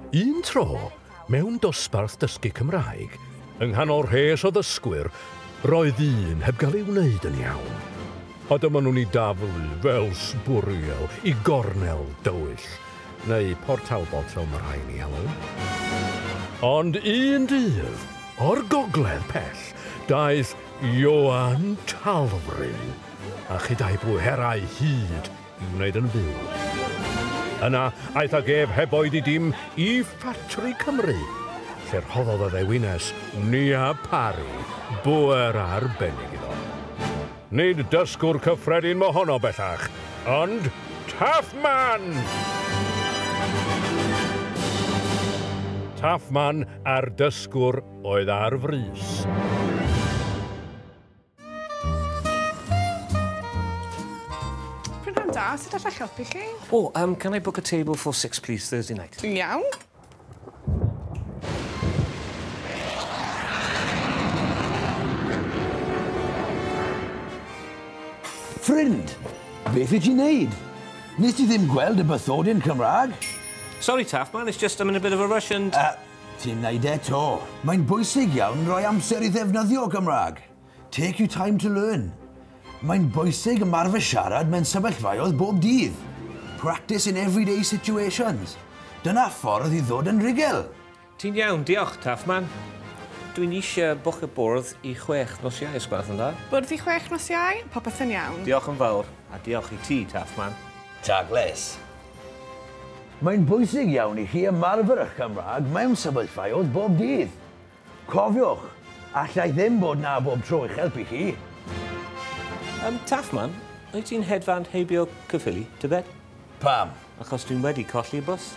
Un tro, mewn dosbarth dysgu Cymraeg, yng nghanol rhes o ddysgwyr, roedd un heb gael ei wneud yn iawn. A dyma nhw'n ei daflu fel sbwriel i gornel dywyll, neu Port Talbot fel mae rhai'n ei alw. Ond un dydd, o'r gogledd pell, daeth Ioan Talfryn, a chyda'i bwerau hud i'w wneud yn fyw. Yna, aeth ag ef heb oedi dim i Ffatri Cymru, lle rhoddodd y ddewines Nia Parry bŵer arbennig iddo. Nid dysgwr cyffredin mohono bellach, ond Taffman! Taffman a'r dysgwr oedd ar frys. Prynhawn da, sut allai helpu chi? Oh, can I book a table for 6, please, Thursday night? Iawn. Ffrind, beth wyt ti'n neud? Nes ti ddim gweld y bathodyn Cymraeg? Sorry, Taffman, it's just I'm in a bit of a rush and... Ti'n neud e 'to. Mae'n bwysig iawn rhoi amser i ddefnyddio Gymraeg. Take your time to learn. Mae'n bwysig ymarfer siarad mewn sefyllfaoedd bob dydd. Practice in everyday situations. Dyna ffordd i ddod yn rhugl. Ti'n iawn, diolch, Taffman. Dwi'n eisiau bwcio bwrdd i 6 nos Iau, os gwelwch yn dda. Bwrdd i 6 nos Iau? Popeth yn iawn. Diolch yn fawr, a diolch i ti, Taffman. Tagles. Mae'n bwysig iawn i chi ymarfer eich Cymraeg mewn sefyllfaoedd bob dydd. Cofiwch, allai ddim bod na bob tro i'ch helpu chi. Taffman, wyt ti'n hedfan heibio Caerffili, tybed? Pam? Achos dwi'n wedi colli bws.